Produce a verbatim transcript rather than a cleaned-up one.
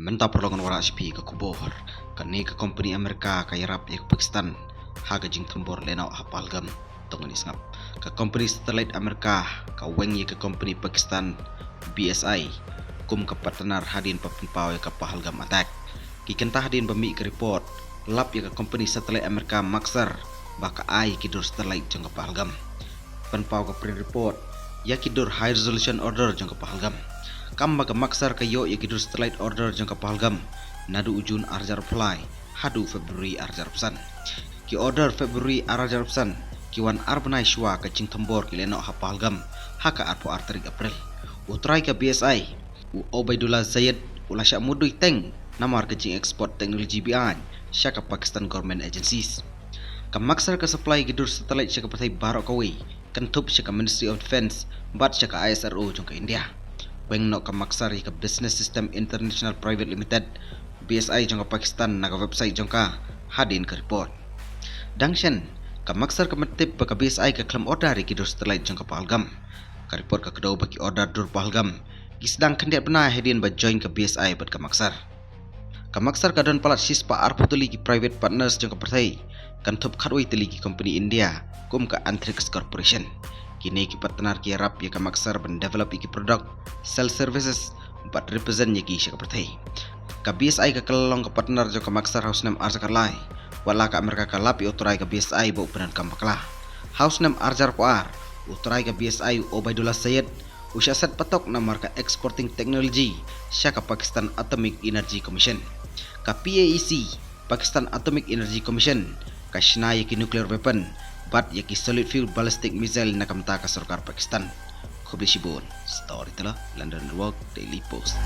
Mynta paralok ngan wallam sha phi ka khubor. Kane ka company America ka ïarap ïa ka Pakistan ha ka jingthombor lehnoh ha Pahalgam. To ngin ïa sngap. Ka company satellite America ka weng ïa ka company Pakistan B S I kum ka partner hadien ba pynpaw ïa ka Pahalgam attack. Ki kynta hadien ba mih ka report, lap ïa ka company satellite America Maxar ba ka ai ki dur satellite jong ka Pahalgam. Pynpaw ka print report ïa ki dur high resolution order jong ka Pahalgam. Kam ba ka Maxar ka ïoh ïa ki dur satellite order jong ka Pahalgam naduh u June ar hajar arphew lai haduh February ar hajar arphew san. Ki order February ar hajar arphew san ki wan ar bnai shuwa ka jingthombor ki lehnoh ha Pahalgam ha ka arphew ar tarik April. U trai ka B S I, u Obaidullah Zayed, u la shah mudui teng namar ka jingexport technology beaiñ sha ka Pakistan government agencies. Ka Maxar ka supply ki dur satellite sha ka pyrthei baroh kawei, kynthup sha ka Ministry of Defence bad sha ka I S R O jong ka India. Weng noh ka Maxar ïa ka Business System International Private Limited, B S I jong ka Pakistan, na ka website jong ka hadien ka report. Dang shen, ka Maxar ka pyntip ba ka B S I ka khlem order ïa ki dur satellite jong ka Pahalgam. Ka report ka kdew ba ki order dur Pahalgam ki sdang khyndiat bnai hadien ba join ka B S I bad ka Maxar. Ka Maxar ka don palat shispah arphew tylli ki private partners jong ka pyrthei, kynthup khatwei tylli ki company India kum ka Antrix Corporation. Kine ki partner ki ïarap ïa ka Maxar ban develop ïa ki product, sell services bad represent ïa ki sha ka pyrthei. Ka B S I ka kylla long ka partner jong ka Maxar ha u snem ar hajar khatlai, wat la ka America ka lap ïa u trai ka B S I ba u pyndonkam bakla. Ha u snem ar hajar arphew ar, u trai ka B S I, u Obaidullah Zayed, u shah set patok namar ka exporting technology sha ka Pakistan Atomic Energy Commission. Ka P A E C, Pakistan Atomic Energy Commission, ka shna ïa ki nuclear weapon bad ïa ki solid fuel ballistic missile na ka bynta ka sorkar Pakistan. Khublei shibun. Storyteller, London Network, Daily Post.